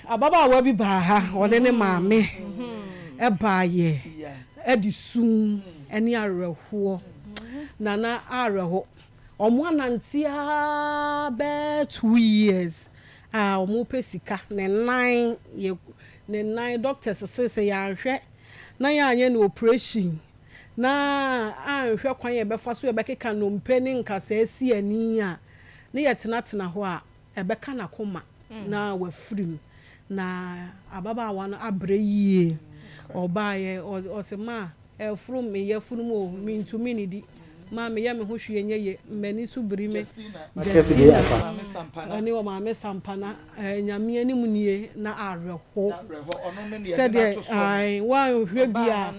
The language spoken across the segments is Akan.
Ababaawa bi baa ha, ɔne ne maame baeɛ de su ne awerɛhoɔ. Na na awerɛho. Wɔanante ara bɛyɛ 2 years a wɔrepɛ sika. Ne nan yɛ ne nan doctors se sɛ yɛanhwɛ na yɛanyɛ no operation na anhwɛ kwan a yɛbɛfa so yɛbɛkeka nnompe ne nkasɛɛ si ani a, ne yɛtenatena hɔ a, ɛbɛka n'akoma na wafiri mu. Na ababaawa no abrɛ yie. Ɔbaeɛ ɔse, "Ma ɛforo me yafunu mu o, mentumi nnidi. Ma meyɛ me ho hwee nyɛ yie. M'ani so biri me." Justina ɔne ɔmaame Sampana, Nyame anim nie, na awerɛho sɛdeɛ woanhwɛ bi a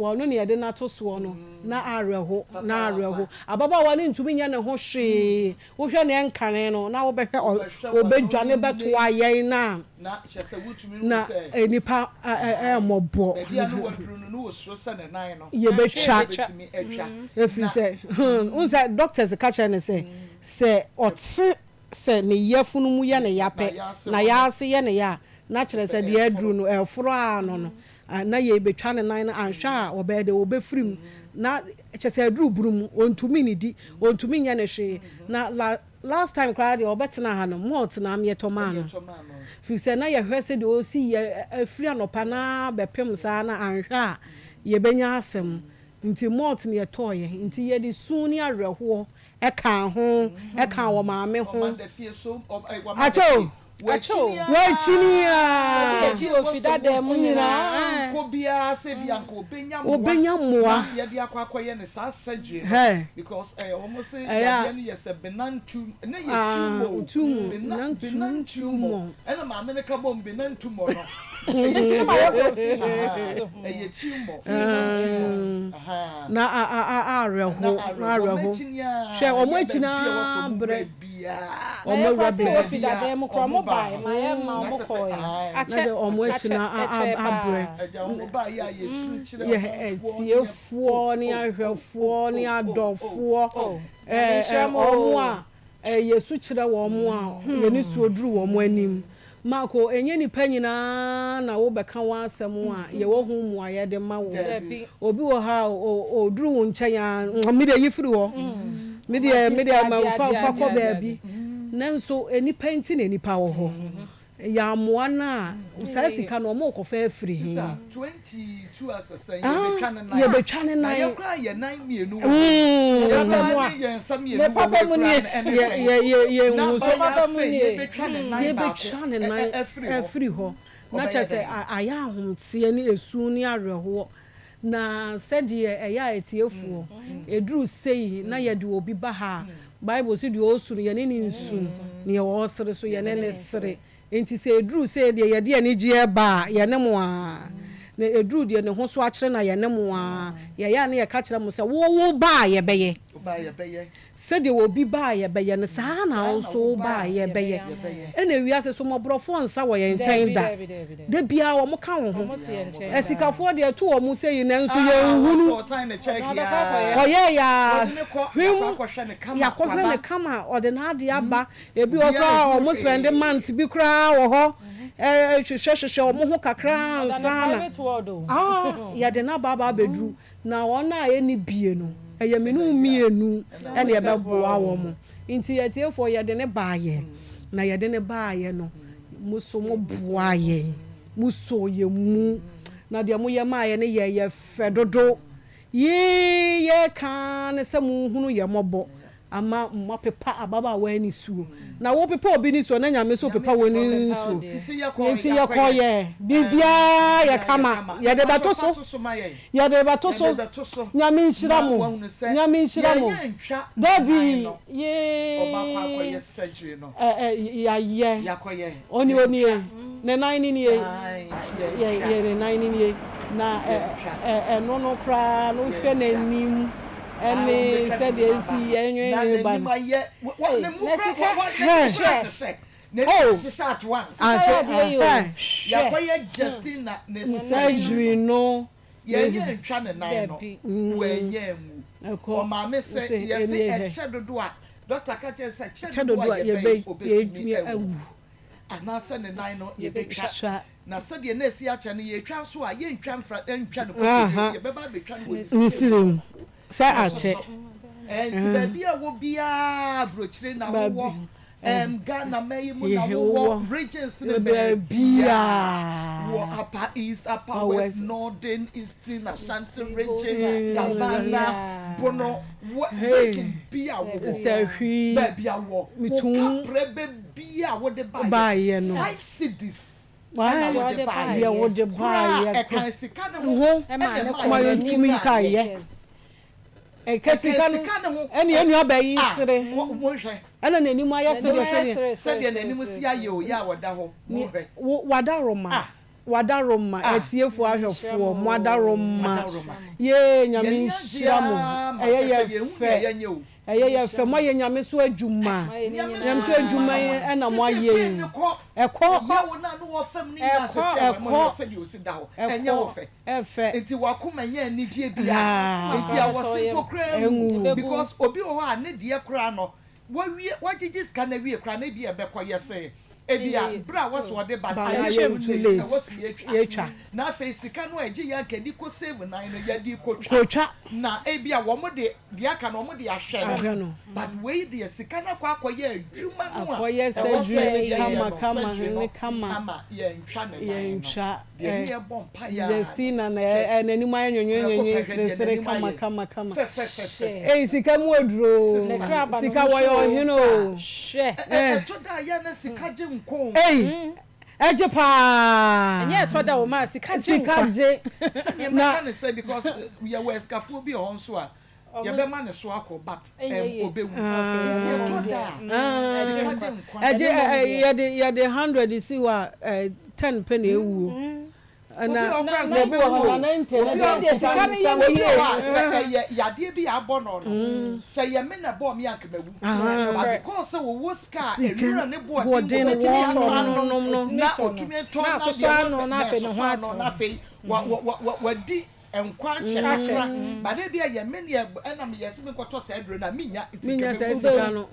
ɔno ne yɛde no ato soɔ no, na awerɛho, na awerɛho. Ababaawa no ntumi nyɛ ne ho hwee. Wohwɛ ne nkane no na wobɛhwɛ ɔbɛdwane bɛtoa yɛn na na nipa ɛmmɔbɔ yɛbɛtwa, ɛfiri sɛ wohu sɛ doctors ka kyerɛ no sɛ ɔte sɛ ne yafunu mu yɛ ne ya pɛ na yaase yɛ ne ya a, na kyerɛ sɛ deɛ aduru no ɛforo a no na yɛbɛtwa ne nan no, anhwɛ a ɔbɛyɛ dɛ ɔbɛfiri mu, na kyerɛ sɛ aduru bunu mu, ɔntumi nnidi, ɔntumi nyɛ ne hwee. Na last time koraa deɛ ɔbɛtena ha no, malt na yɛtɔ maa no, firi sɛ na yɛhwɛ sɛ deɛ ɔsi yɛ afiri anɔpa na bɛpem saa na anhwɛ a yɛbɛnya asɛm, nti malt ne yɛtɔɔyɛ. Nti yɛde su ne awerɛhoɔ ɛka ho, ɛka wɔ maame ho. Akyɛw wɔakyini a akyi ofi dada mu nyinaa. Kɔ biara sɛ bi anka obenya Obenya mmoa. Na yɛde akɔ akɔyɛ ne saa surgery no because wɔn se yadeɛ no yɛ sɛ benign tumor ne yɛ tumor. Tumor. Benign benign tumor. Tumor. Ɛna maame no ka bom benign tumor no, ɛyɛ tumor. Ɛyɛ tumor, benign tumor. Na awerɛho na na awerɛho awerɛho. Hwɛ, ɔmo akyi naa brɛ na ɔmo awura yɛkɔ sɛ baabi. Ofi dada mu korɔ, ɔmo bae ma yɛ ma ɔmo kɔɛ. Na Akyɛ sɛ ɔmo akyi na ɛkyɛ abrɛ paa. Ɛgya wɔn ba yɛ a yɛsu kyerɛ yɛ ɔmanfoɔ ne atiefoɔ ne ahwɛfoɔ ne adɔfoɔ. Nyame nhyira mo o. Ɔmo a yɛsu kyerɛ wɔn mo a yɛne suo duru wɔn anim Marco, ɛnyɛ nipa nyinaa na wobɛka wɔn asɛm a yɛwɔ ho mu a yɛde ma wo. Dabi. Obi wɔ ha a ɔduru wo nkyɛn a, mi deɛ yi firi hɔ, mi deɛ ma fa fa kɔ baabi. Nanso nipa nti na nipa wɔ hɔ. Yɛamoa no a, saa sika no ɔmo kɔfa afiri he? Sister, 22 asɛsɛn Ah, yɛbɛtwa ne nan. Yɛbɛtwa ne Na nan. yɛkora yɛ nan mmienu wɔ hɔ. Yɛkora ne yɛn nsa mmienu Ne wɔ papa hɔ mu kora nie. no ɛne yɛ sɛn? yɛ yɛ yɛ Na nhu so bɛyɛ Papa mu sɛ nie. yɛbɛtwa ne nan baako Yɛbɛtwa ne nan ɛfiri hɔ. ɛfiri hɔ na Ɔbɛyɛ kyerɛ sɛ dɛn? ayɛ ahomteɛ ne esu ne awerɛhoɔ. Na sɛdeɛ ɛyɛ a etiefoɔ eduru sei na yɛde obi ba ha a, Bible si deɛ ɔsu no yɛne ne nsu, neɛ ɔresere so yɛne ne sere. Nti sɛ eduru sei deɛ yɛde anigyeɛ ba a, yɛne mo a na eduru deɛ ne ho so akyerɛ na yɛne mo a yɛyɛ a ne yɛka kyerɛ mo sɛ wo ba a yɛbɛyɛ Ɔbaa yɛbɛyɛ. Sɛdeɛ obi ba a yɛbɛyɛ no, saa na wo nso wo ba a yɛbɛyɛ. Yɛbɛyɛ. Ɛna ewiase so mmɔborɔfoɔ nsa wɔ yɛn nkyɛn da. Dabi, dabi, dabi. Da biara wɔn ka wo ho. Ɔmo te yɛn nkyɛn. Asikafoɔ deɛ ɛto wɔn sɛ yi, nanso yɛnhunu. Ɔsan ne check Ɔno ya. abɛkɔ akɔyɛ. Ɔyɛ yaa Wɔde ne kɔ hwim. yɛakɔ akɔhwɛ ne kama. Yɛakɔhwɛ ne waba. kama, ɔde n'ade aba. Ebi wɔ Obiara koraa ehu ɔmo spend hwee. month bi koraa wɔ hɔ, hwehwɛ hwehwɛ ɔmo ho kakra Ɔda ne ansa na private ward o. Ah, yɛde n'aba aba abɛduru na wɔn a ɛni bie no ɛyɛ mmienu mmienu ɛna yɛbɛboa wɔn. Nti yɛtiefoɔ, yɛde ne baayɛ na yɛde ne baayɛ no, mo so mo boa yɛn, mo so yɛn mu na deɛ mo yɛ maa yɛ no yɛ fɛ dodo. Yee, yɛka ne sɛ mo hunu yɛ mmɔbɔ ama mo apepa ababaawa ani suo na wopepa obi ni suo na Nyame so pepa wɔn ani suo. Nti yɛkɔ Nti yɛkɔ yɛ biribiara yɛ kama, yɛde bɛto so. Fa so ma yɛn. Yɛde bɛto so. Yɛde bɛto so. Nyame nhyira Na mo. wɔahunu sɛ Nyame nhyira mo. yɛnyɛ ntwa Dabi. nan no. Ɔba kɔ akɔyɛ Yee surgery no. ɛ ɛ yɛayɛ. Yɛakɔyɛ. Oni onie ne nan ni nie. Ae, yɛ yɛntwa. Yɛ ne nan ni nie na ɛ Yɛntwa. ɛ ɛno no koraa no, hwɛ Yɛntwa. n'anim ɛne wɔbɛtwa sɛdeɛ n'anim esi aba. yɛnwene Na ne ba n'anim no. ayɛ ne mu Na kora sika- n'anim kora Hwɛ. hyehyɛ n'anim Oh. hyehyɛ at once. Ahyɛ adeɛ yi o. ɛ Yɛakɔyɛ Justina ne surgery no. Yɛnyɛ ntwa ne nan no. Dabi. Wɔnyɛ ngu. Ɛkɔ Ɔmaame sɛ Sɛ yɛsɛ ɛnie hɛ. ɛkyɛ dodo a. Doctor ka kyerɛ sɛ kyɛ Kyɛ dodoɔ dodoɔ a a yɛbɛn yɛbɛ obetumi yɛtumi awu awu. anaasɛ ne nan no yɛbɛtwa. Twa. Na sɛdeɛ na esi akyɛ no, yɛtwa nso a, yɛntwa mfra ntwa no kotodwe, yɛbɛba abɛtwa no wɔ ne Ne siri siri mu. mu. Sɛ Ɛno nso akyɛ. so. Ɛɛ, nti baabi a wɔ biara, aburokyire na Baabi. wowɔ, ɛɛm, Ghana man yi mu na Yɛ wowɔ, wowɔ. regions ne baabiara, wɔ Baabiara. Upper East, Upper Upper West, West. Northern, Eastern, Ashanti region, Savannah, Yeah. Bono, wɔ Hey. region bi a wowɔ, Sɛhwi. baabi a wɔ, wo Metum. kaprɛ bɛ bi a wode baayɛ, Baayɛ no. 5 cedis ɛna Why? wode baayɛ. Deɛ wode Koraa baayɛ. ɛka sika ne ho Ho. Ɛma ɛna ne ɛma kɔ Ma yɛtumi yɛntumi kaeɛ. kaeɛ. Ɛka Ɛka sika no. sika ne ho. Ɛne yɛn nua bɛyi Ah, sere. Monhwɛ Ɛna n'anim ayɛ N'anim sɛdeɛ ayɛ sɛdeɛ. sere, sɛdeɛ n'anim si ayɛ o, yɛ a wɔda hɔ, monhwɛ. Wo wadaroma. Ah. Wadaroma. Ah. Atiefoɔ ahwɛfoɔ. Mo adaroma. Adaroma. Yee, Nyame Yɛni agye nhyira mo. ara ma Ɛyɛ kyɛ yɛ sɛ yɛhu fɛ. deɛ yɛnyɛ o. Ɛyɛ yɛ fɛ. Mo ayɛ Nyame so adwuma. Nyame so adwuma yi ɛna mo ayɛ yi. Kɔ Ɛkɔ. yɛwo no a ne wɔfam no nyinaa sɛ sɛ Ɛkɔ. ɛwɔ mo sɛdeɛ ɔsi da hɔ, ɛnyɛ wɔ fɛ? Ɛfɛ. Nti wakoma nyɛ anigye bia Ah. nti awɔse mpo koraa Ɛnwu. nwu, because obi wɔ hɔ a ne deɛ koraa no wawie, wagyegye sika no awie koraa na ebi ɛbɛkɔ yɛ sɛ ebi a bere a wɔsɔ ɔde ba no Ba ayɛ ayɛ too too late, late. ɛwɔ si yɛtwa. Yɛtwa. Na afei sika no a ɛgye yɛn nka de kɔ save nan no, yɛde kɔ twa. Kotwa. Na ebi a wɔn de deɛ aka no, wɔn de ahwɛ Ahwɛ no, no. but wei deɛ, sika no akɔ akɔyɛ adwuma no a Akɔyɛ ɛwɔ sɛ surgery yɛyɛ kama no, kama surgery no ne kama. ama yɛntwa ne nan no. Yɛntwa. Deɛ ne yɛbɔ mpa yɛ a Justina na ɛ n'anim ayɛ nwonwonwonwo, Prɛko pɛ, hwɛ deɛ seresere n'anim kama ayɛ. kama kama. Fɛfɛfɛfɛ. Eyi sika mu aduro. Sister. Ne kra ba no Sika ho wɔyɛ so. ɔhene o. Hwɛ. Ɛtɔ da a yɛ na sika gye nko. Eyi ɛgye paa. Ɛnyɛ ɛtɔ da o, ma sika gye Sika nkwa. gye. Sɛdeɛ Na mɛka ne sɛ, because yɛwɔ asikafoɔ bi wɔ hɔ nso a yɛbɛma ne so akɔ, but Ɛnyɛ yie. ɔbɛwu, nti ɛtɔ da a sika gye nkwa. Ɛgye ɛ ɛ yɛde 100 si hɔ a, 10 pɛ na ewuo. Obi Ɛna wɔ kora na obi wɔ hɔ na 90 Obi na wɔ deɛ sika no yɛ obi ne wɔ yie. hɔ a sɛ ɛyɛ yadeɛ bi a abɔ no, sɛ yɛ me na bɔɔ me anka mawu, but because sɛ wɔwɔ sika a Sika ewura ne boɔden boɔden wɔbɛtumi wɔtɔ atɔ no ano nom no. na ɔtumi tɔn Na na asosɔ deɛ ano, wɔsɛ na na afei ne ɛsosɔ ho ano atɔ. na afei wa wa wa wa wadi nkwa akyɛ kakra, but ebi a yɛ me neɛ ɛna meyɛ sɛ menkɔtɔ saa aduro na menya nti Minya nka sɛ mewu. sika no.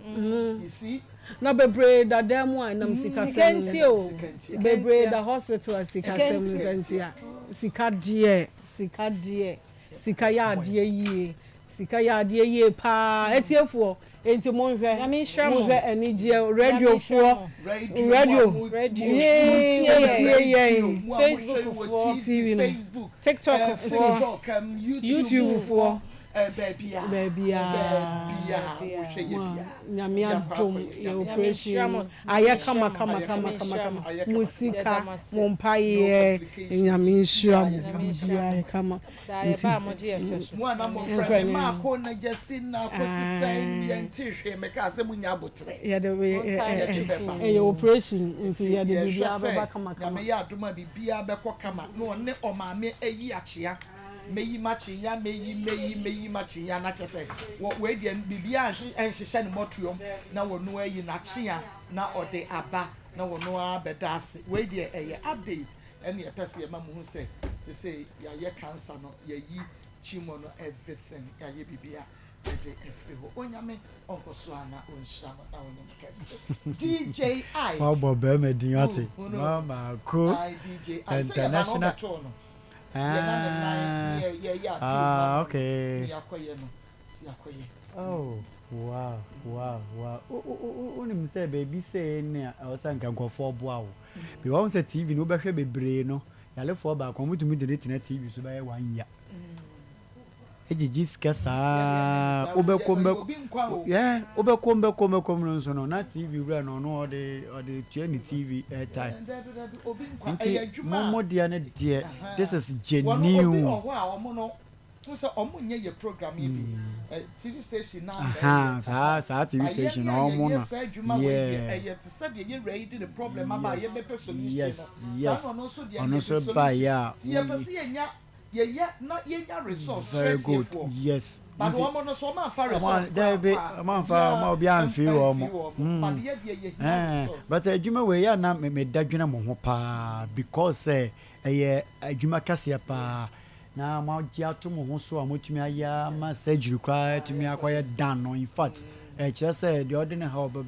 You see. Na bebree da dan mu a ɛnam sika Sika sɛm nti o. Sika nti. Bebree da hospital a sika Sika sɛm nti. nti a sika deɛ, sika deɛ, sika yɛ adeɛ yie, sika yɛ adeɛ yie paa. Etiefoɔ, enti monhwɛ. Nyame nhyira mo. Monhwɛ anigyeɛ radiofoɔ. Radio. Radio. Radio. Yee, Tie tie yɛn. Facebook foɔ. TV no. Facebook, TikTok foɔ. TikTok, YouTube YouTube foɔ. Baabia Baabiara. baabia wohwɛ yɛ bia. Nyame adom, yɛ Nyame operation nhyira mo. ayɛ kama kama Ayɛ kama kama. kama kama. Ayɛ Mo kama. sika, Yɛda mo ase. mo mpayɛ, No. Nyame nhyira mo. Nyame nhyira Biribiara mo. yɛ kama. Daa yɛba a mogye yɛ fɛ so. Mo a na mofrɛ Mfrɛ me me. Maako na Justin na akɔsi sɛn, yɛnte hwee, meka sɛ monya abotrɛ. Yɛde One time. Yɛtwe bɛba. Ɛyɛ operation nti yɛde yɛhwɛ biribiara sɛ bɛba kama kama. Nyame yɛ adom a, biribiara bɛkɔ kama na ɔne ɔmaame ayi akyea, meyi makyea, meyi makyea na kyɛ sɛ wɔ wei deɛ, biribiara nhyehyɛ ne mmɔtoɔm na wɔno ayi n'akyea na ɔde aba na wɔno ara bɛda ase. Wei deɛ, ɛyɛ update ɛne yɛpɛ sɛ yɛma mo hu sɛ sesei yɛayɛ cancer no, yɛyi tumor no, everything, yɛayɛ biribiara yɛde afiri hɔ. Onyame ɔnkɔ so a na ɔnhyira mo na ɔnyɛ mo kɛse. DJI. Wabɔ bɛrima din ate. Hunu. Mama ko. I DJI sɛ yɛba no International. wobɛtoo no yɛna ne nan ne yɛyɛ appeal ma no ne yɛakɔyɛ no nti yɛakɔyɛ. Oh, wow. Wonim sɛ baabi sɛ ne a ɛwɔ sɛ nka nkurɔfoɔ boa wo. Because wɔn sɛ TV no wobɛhwɛ bebree no, yalefoɔ baako wɔn tumi de ne tena TV so bɛyɛ one year. Egyegye sika saa, wobɛkɔ mbɛkɔ Obi nkwa o. yeah, wobɛkɔ mbɛkɔ mbɛkɔ mu no nso no na TV wura no, ɔno ɔde tua ne TV airtime. Dabi, dabi, obi nkwa. Nti Ɛyɛ adwuma a mo deɛ ne deɛ, this is wɔn obi genuine. wɔ hɔ a ɔmo no n sɛ ɔmo nyɛ yɛ program yi bi, TV station na Aha, saa TV station na ɔmo na saa adwuma wɔ yi deɛ, ɛyɛ te sɛ deɛ yɛwura yi de ne problem aba a yɛbɛpɛ solution no, saa na ɔno nso deɛ Ɔno ne nso de ba yɛ a solution. Ti yɛpɛ sɛ yɛnya yɛyɛ na yɛnya resource Very good. kyerɛ tiefoɔ. But wɔn no so wɔn amfa resource. Dɛbi, ɔmo anfa, ɔmo obi anfi wɔn. But yɛ deɛ, yɛ hia resource. But adwuma wei yɛ na me da dwene mo ho paa, because sɛ ɛyɛ adwuma kɛseɛ paa na mo agye ato mo ho so a motumi ayɛ ama surgery koraa atumi akɔyɛ dan no. In fact, Ɛkyerɛ sɛ deɛ ɔde ne haw ba bɛ.